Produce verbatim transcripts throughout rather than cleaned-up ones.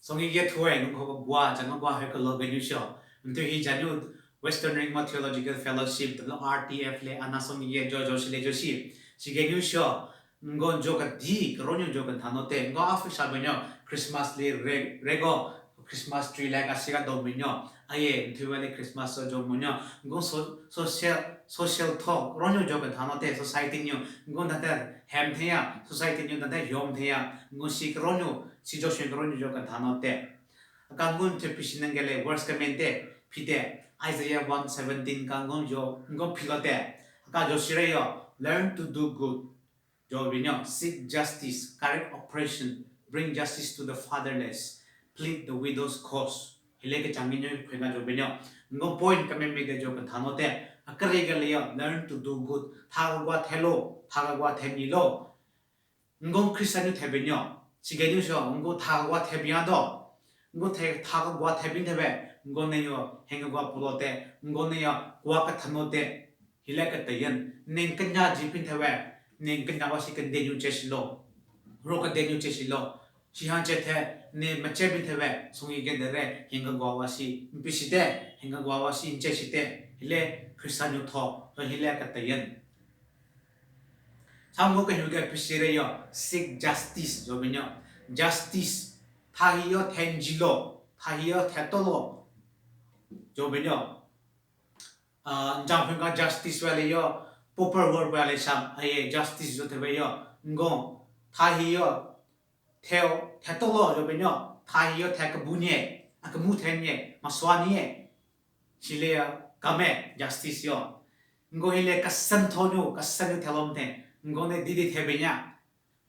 Songi ye thue nungko gwa, jangwa gwa he kalo ganyu sho. Ntu hi janyu Western Ringmo Theological Fellowship, the R T F le, ana songi ye jo jo shile jo shi. Shi ganyu sho, ngo jo ka di, kronyo jo ka thano te, ngo afu sha banyo, Christmas le re, rego, Christmas tree le ka siga do minyo. Aye, ntu wale Christmas so jo minyo. Ngo so, social, social talk, kronyo jo ka thano te, society nyo, ngo nda te hem the ya, society nyo nda te yom the ya, ngo shi kronyo, si jo shi kronyo jo ka thano te. Aka ngun te pishi nangele verse ka mente, pite, Isaiah one seventeen ka ngun jo, ngun pilote. Aka jo shire yo, learn to do good. Jo binyo, seek justice, correct oppression, bring justice to the fatherless, plead the widow's cause. Hile ke changi nyo khwena jo binyo. Ngun point ka me me de jo ka thano te. Akare ga le yo, learn to do good. Tha gwa thelo, tha gwa themi lo. Ngo Christian nyu thebe nyo. Sige nyu sho, ngo tha gwa thebe ya do. Ngo the, tha gwa thebe thebe. Ngo ne yo, henge gwa pulo te. Ngo ne yo, gwa ka thano te. Hile ka tayen. Ne kenya ji pin thebe. Ne kenya wa shi kende nyu che shi lo. Ro ka de nyu che shi lo. Shi han che the, ne ma che pin thebe. Songi ge de re, henge gwa wa shi. Mpi shi te, henge gwa wa shi, nche shi te. Hile Christian nyu tho. Hile ka tayen. Shango ke hyu ke pishire yo, seek justice, jo benyo. Justice. Tha hi yo thenji lo, tha hi yo theto lo. Jo benyo. Ah, njang hyu ka justice wale yo, proper word wale sham, aye justice jo thebe yo, ngo. Tha hi yo, theo, theto lo, jo benyo. Tha hi yo the kabu nye, akamu the nye, maswa nye. Shile ya, kame, justice yo. Ngo hile kasan thonyo, kasan yo thelom the. Ngo ne didi thebe nya.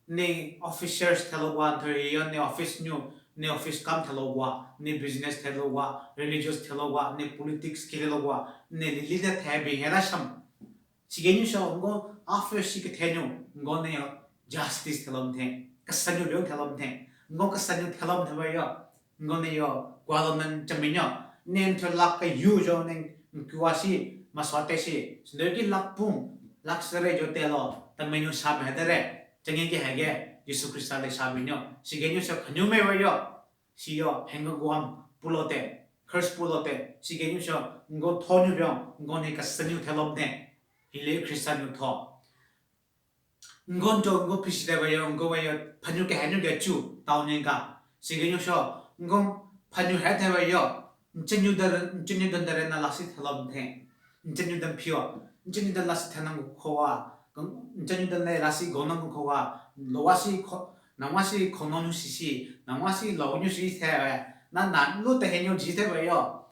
Ne officers thelo gwa ntho yo, ne office nyu, ne office kam thelo gwa, ne business thelo gwa, religious thelo gwa, ne politics ki thelo gwa, ne lili de thebe hela sham. Sige nyu sho, ngo office shi ke thenyo, ngo ne yo justice thelom the. Kasan yo byo thelom the. Ngo kasan yo thelom the yo. Ngo ne yo, gwa lo nang chaminyo, ne ntho lak ka yu jo ne nkiwa shi, maswa te shi, sindor ki lak pung, lak sere jo te lo, tamenyo sha me te re, changi ki hege, Yesu Krista le sha minyo, sige nyu sha khanyu me we yo, shi yo, henga guam, pulo te, curse pulo te, sige nyu sha, ngo thonyu byo, ngo ne kasanyu thelom ne, hile Krista nyu tho. Ngon jo, ngo pishite ba yo, ngo ba yo, phanyu ke hanyu ke chu, tao nyen ka. Sige nyu sho, ngo phanyu he the ba yo, nchenyu da, nchenyu da da re na lasi thelom the. Nchenyu da phio, nchenyu da lasi thena ngo khowa, nchenyu da le lasi gona ngo khowa, lo wa si kho, na wa si khono nyu si si, na wa si lo nyu si the ba, na na lo te hanyu ji the ba yo.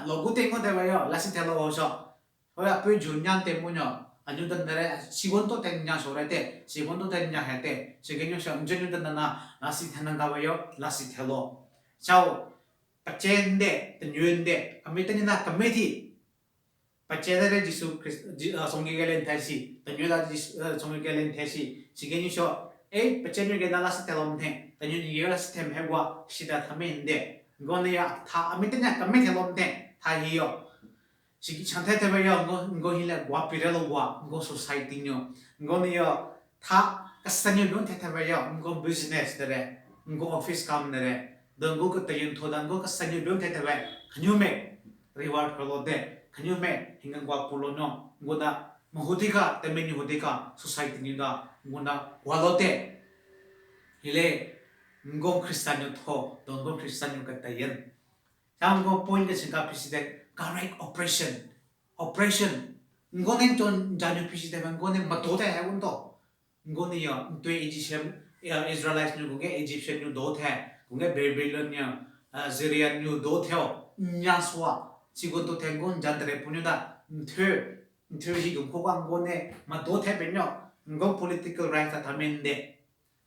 Lo gu te ngo the ba yo, lasi thelo ho sho. Hoya pyo ju nyan te munyo, anyu dan dare, sigon to ten nyan shore te, sigon to ten nyan he te, sige nyu sha, nje nyu dan na, lasi tena ga ba yo, lasi thelo. Chao, pache nde, tenyu nde, kami teni na kami thi. Pache dare Jisu Christ, Ji-, ah, songi gelen thai si, tenyu da Jisu, ah, songi gelen thai si, sige nyu sho, eh, pache nyu ge na lasi thelo mthe, tenyu nyi ge lasi them he gwa, shida thame nde. Ngo ne ya, tha, ami teni na kami thelo mthe, tha hi yo. Shiki chanthe thebe yo, ngo, ngo hile gwa pire lo gwa, ngo society nyo. Ngo ne yo, tha, kasanyo don the thebe yo, ngo business dere, ngo office kam dere, do ngo katayon tho da, ngo kasanyo don the thebe, kanyo me reward kalo de, kanyo me hinga gwa pulo no, ngo da, mahutika, teme nyo hutika, society nyo da, ngo da, gwa lo de. Hile, ngo Christian nyo tho, do ngo Christian nyo katayon. Shango point ke shinka pishite, correct oppression. Oppression. Ngo ne ton janyo pishite, ngo ne mato te hai won to. Ngo ne yo, ntwe Egyptian, ya, Israelites nyu, gunge Egyptian nyu do the, gunge Babylon nyu, ah, Assyrian nyu do the o, nya swa. Sigo to the ngo jan dere punyo da, ntwe, ntwe hi gung kowa ngo ne mato the penyo, ngo political rights ta tamen de.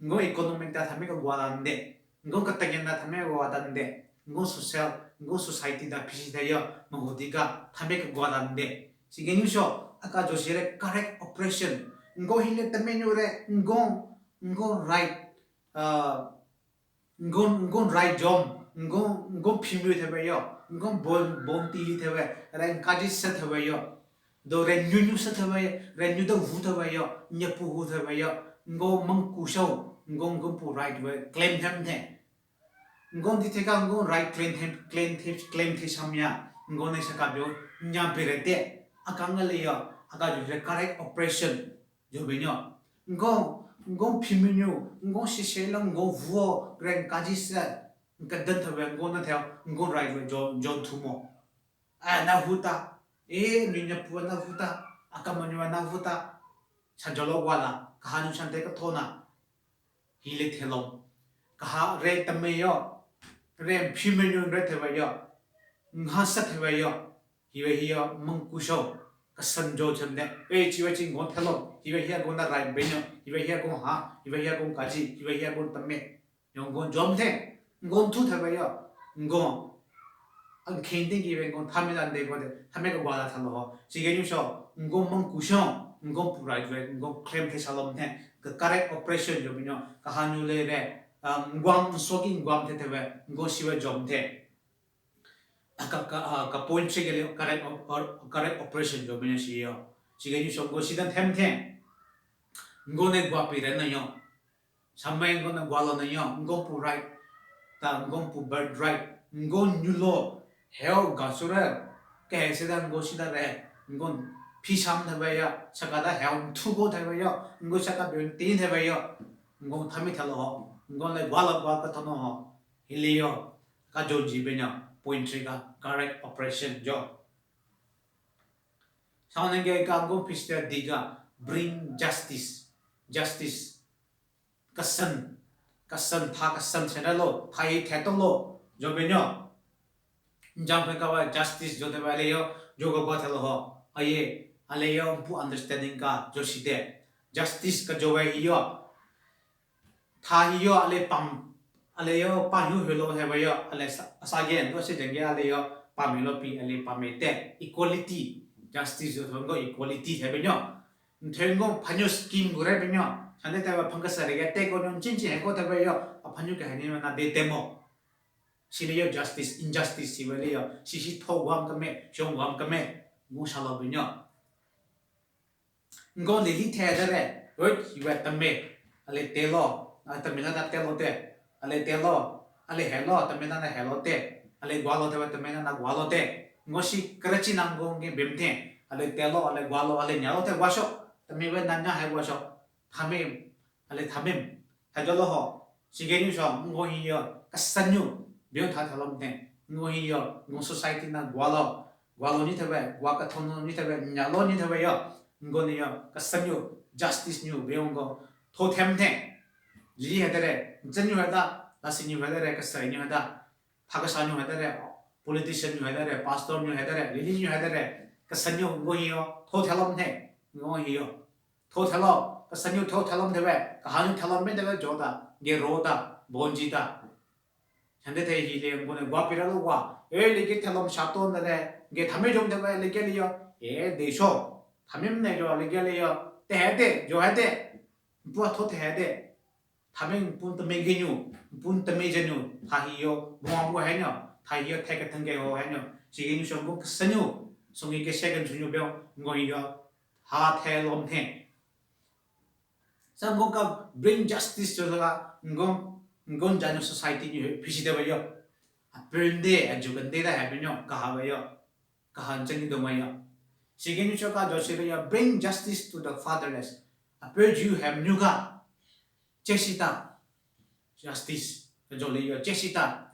Ngo economic ta thame ka gwa la nde. Ngo katengen ta thame ka gwa la nde. Ngo social, ngo society ta pisi ta yo, ngo hudi ka thame ka gwa la nde. Sige nyu sho, aka jo shire correct oppression. Ngo hile tamenyu re, ngo, ngo right, uh, ngo, ngo right jom, ngo, ngo phimyu thebe yo, ngo bon, bon ti thebe, re nkaji se thebe yo. Do renyu nyu se thebe, renyu do hu thebe yo, nyepu hu thebe yo, ngo mangku shou, ngo ngo pu right we claim them the. Ngon di theka ngon right claim the, claim the, claim the shamya. Ngon ne shaka bio nya berete. Aka ngale yo, aka jo je correct operation jo benyo. Ngon, ngon piminyu, ngon shishe la ngon vuo, grand kaji se, nka den thawe ngon na theo, ngon right we jo, jo thumo. A na huta, e nyu nya pu na huta, aka manyu na huta, sha jolo wala, kaha nyu shante ka thona. Hile thelom. Kaha re tame yo. Re mphi menyu re thewe yo. Ngha sa thewe yo. Hiwe hiyo mengkusho. Kasan jo chende. E chiwe chi ngon thelom. Hiwe hiya ngon na rai benyo. Hiwe hiya ngon ha. Hiwe hiya ngon kaji. Hiwe hiya ngon tame. Yo ngon jom the. Ngon thu thewe yo. Ngon. An khen ting ki we ngon thame dan de ko de. Thame ka gwala thalo ho. Sige nyu sho. Ngon mengkusho. Ngon purai jwe. Ngon claim the shalom the. Ka correct operation jo benyo. Kaha nyu le re. Um, ngwam, nsoki ngwam the thewe, ngo shiwe jom the. Aka, ka, ah, ka point shigele correct op-, or, correct operation jo bine shi yo. Shige nyu shong go shidan them the. Ngo ne gwa pi ren na yo. Samai ngo ne gwa lo na yo. Ngo pu right. Ta ngo pu birth right. Ngo nyu lo. Heo ga sure. Ke he se da ngo shida re. Ngo phi sham thewe ya. Saka da heo thu go thewe yo. Ngo saka byon tin thewe yo. Ngo thami thalo ho, ngo le gwa lo gwa ka thono ho. Hile yo, ka jo ji benya, point three ka, correct operation jo. Saunenge ka ngo piste diga, bring justice, justice. Kasan, kasan tha kasan sena lo, tha yi the to lo, jo benyo. Njang phe kawa justice jo tewe ale yo, jo ka gwa thalo ho. Aye, ale yo mpu understanding ka jo shite. Justice ka jo we hi yo. Tha hi yo ale pam, ale yo pa yu helo hewe yo, ale sa, sa gen do se jenge ale yo pam lo pi ale pam te. Equality, justice jo thongo equality hewe nyo. Nthengo phanyo scheme gure benyo. Sande tewe phangka sare ge te ko nyon chin chin he ko tewe yo. A phanyo ke hani na de temo. Shi le yo justice, injustice shi we le yo, shi shi tho wam kame, shong wam kame, ngu shalo binyo. Ngo le li the de re, oi, shi we tame, ale te lo, a tame na da te lo te, ale te lo, ale he lo, tame na na he lo te, ale gwa lo te we tame na na gwa lo te, ngo shi krechi na ngo nge bem the, ale te lo, ale gwa lo, ale nya lo te gwa sho, tame we na nya he gwa sho, tame, ale thamem. Thajolo ho. Shige nyu sho, ngo hi yo, kasanyu. Byon tha thalom the. Ngo hi yo, ngo society na gwalo. Gwalo ni thewe, gwa kathono ni thewe, nyalo ni thewe yo. Ngo ni yo, kasanyu, justice nyu, byon ngo. Tho them the. Ji hedere, nchanyu heda, lasi nyu hedere, kasai nyu heda. Phakasa nyu hedere, politician nyu hedere, pastor nyu hedere, lili nyu hedere, kasanyu ngo hi yo, tho thalom the, ngo hi yo. Tho thalo, kasanyu tho thalom thewe, kahanyu thalom me thewe jo ta, ge ro ta, bonji ta. Chande the hi le ngo ne gwa pira lo gwa, e le ge thalom shato na le, ge thame jom thewe le ge le yo, e de sho, thame ne jo le ge le yo, te he de, jo he de, bwa tho te he de. Thame pun tame genyu, pun tame janyu, tha hi yo, gwa gwa he nyo, tha hi yo, the ke thang ke ho he nyo, shi genyu shong gong kasanyu, song ge second chunyu byo, ngo hi yo, tha the lom the. Sa ngo ka bring justice jo la, ngo, ngo janyu society nyu, pisi de ba yo. A pun de, a ju kan de da he nyo, ka ha ba yo. Kahan changi do maya. Shige nyu choka jo shire ya, bring justice to the fatherless. Ape ju hem nyu ka. Cheshita. Justice. Ka jo le yo cheshita.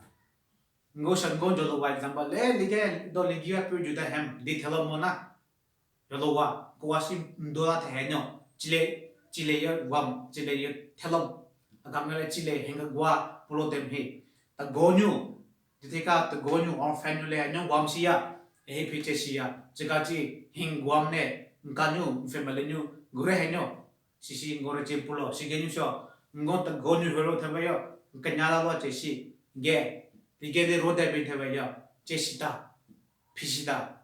Ngo shan ngo jo lo wa example. Le lige do lige ape ju da hem. Di thelo mo na. Jo lo wa. Ko wa si ndo la the nyo. Chile, chile yo wam. Chile yo thelo. Agam le chile henga gwa pulo dem he. Ta go nyu. Dithika tegonyu orphan nyu le anyo wam siya, ehi piche siya, chika chi hing wam ne, nkanyu, family nyu, gure henyo, sisi ngore che pulo, sige nyu sho, ngo tegonyu helo thebe yo, nkanyala lo che si, ge, pige de ro de bin thebe yo, che sita, pisita,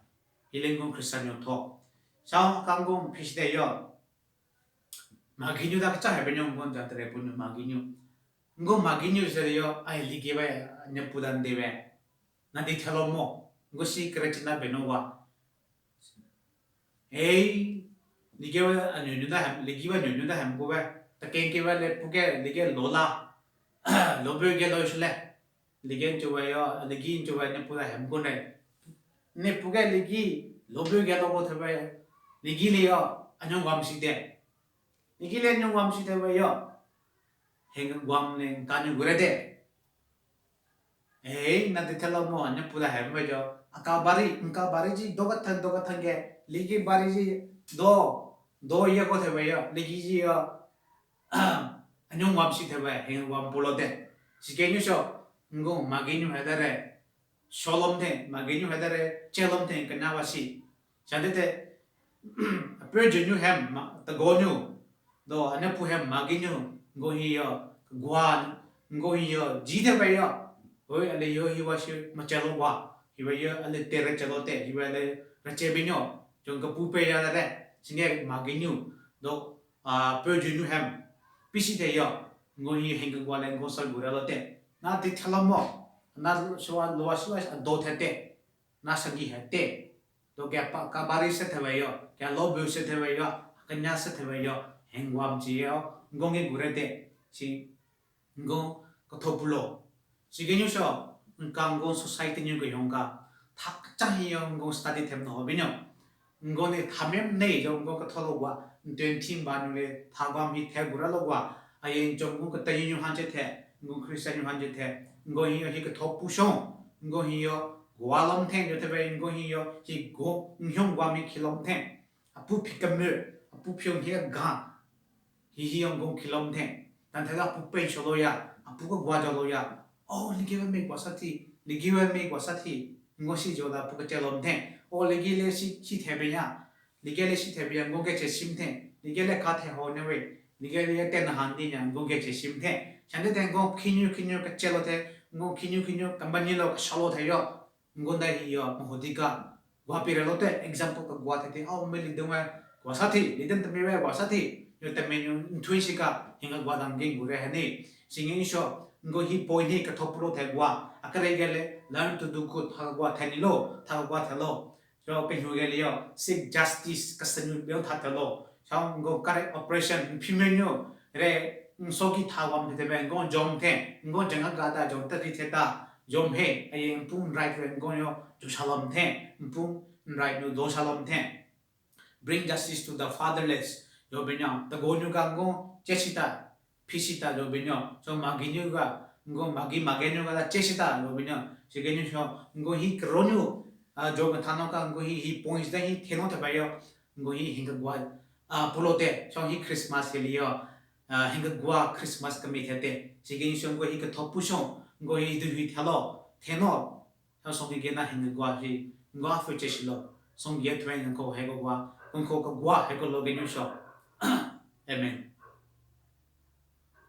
hile ngo Christian yo tho. Sao kangong pisite yo, maginyu da kacha hebe nyo ngo jatre punyu maginyu. Ngo maginyu se yo, ai ligi ba nyapu dan de be. Na di thelo mo. Ngo si kere china beno wa. Ei, ligi ba anyu nyu da hem, ligi ba nyu nyu da hem ko be. Ta ken ke ba le puke ligi lo la. Lo be ge lo shle. Ligi nchuwe yo, ligi nchuwe ne pula hem kone. Ne puke ligi, lobe ge lobo thebe, ligi le yo, anyong wam site. Ligi le anyong wam site we yo. Heng wam ne nka nyu gure de. Eh, na de thela mo, ne pula hem we yo. Aka bari, nka bari ji, doka thang, doka thang ge, ligi bari ji, do, do ye ko thebe yo, ligi ji yo. Anyong wam site we, heng wam pulo de. Sike nyu sho, ngo magi nyu hedare. Sholom the, magi nyu hedare, chelom the, kena wasi. Shante te, apyo je nyu hem, ma, tago nyu. Do, ane pu hem, magi nyu, ngo hi yo, gwa, ngo hi yo, ji the we yo. Oi, ale yo hi wasi, ma chelo wa. Hi we yo, ale te re chelo te, hi we ale re che binyo. Jong ka pu pe ya le, singe magi nyu. Do, a, pyo ju nyu hem. Pisi te yo. Ngo hi heng gwa le ngo sal gure lo te. Na ti thala mo. Na shwa lo wa shwa do the te. Na sagi he te. To kya pa ka bari se the we yo. Kya lo bu se the we yo. Kanya se the we yo. Heng wam ji yo. Ngo nge gure te. Si Ngo ketho pulo. Sike nyu sho, nka ngo society nyu ke yonga. Thak chang hi yo ngo study them no binyo. Ngo ne thamem ne yo ngo ketho lo wa. Ntwen thim ba nyu le tha gwa mi the gura lo wa. Aye njo ngo keta nyu hanje the. Ngo Christian nyu hanje the. Ngo hi yo hi ketho pu shong. Ngo hi yo gwa lom the yo the be ngo hi yo hi go nhyong gwa mi khilom the. Apu phi kemü, apu phi yong hi ga. Hi hi yong gong khilom the. Tan thela apu pen sholo ya, apu ko gwa jolo ya. Oh, ligi we me gwa sa thi, ligi we me gwa sa thi. Ngo si jo la apu ko chelom the. Oh, ligi le si, si the be ya. Ligi le si the be ya, ngo ke che sim the. Ligi le ka the ho ne we. Ligi le te na han di ya, ngo ke che sim the. Shante te ngo khinyu khinyu ka chelo the, ngo khinyu khinyu company lo ka shalo the yo. Ngo da hi yo, mo ho di ka. Gwa pi re lo te, example ka gwa the te, oh, me li dong we, gwa sa thi, li den te me we, gwa sa thi. Yo te me nyu, nthui shi ka, hinga gwa dang ging gure he ni. Singe sho, ngo hi point hi ketho pulo the gwa. Akare ge le, learn to do good, tha gwa the ni lo, tha gwa the lo. Yo pe nyu ge le yo, seek justice, ka sa nyu bel tha the lo. Sha ngo kare oppression, phi me nyu, re, ngo so ki tha wam the te me, ngo jom the, ngo jang ga da jom ta ri the ta. Jom he, aye mpung right we ngo yo, jo shalom the, mpung right no do shalom the. Bring justice to the fatherless. Yo binyo, ta go nyu ka ngo, che shita, phi shita yo binyo. So magi nyu ka, ngo magi magi nyu ka la che shita yo binyo. Sike nyu sho, ngo hi kro nyu, a, jo ka thano ka, ngo hi hi points da hi theno ta ba yo, ngo hi hinga gwa, a, pulo te, so hi Christmas he li yo. A, hinga gwa Christmas kami the te. Sike nyu sho ngo hi ketho pu shong, ngo hi du hi thelo, theno. Song ki gena hinga gwa hi, ngo a fu che shilo. Song ye twen ngo he ko gwa, ngo ko gwa he ko lo ge nyu sho. Amen.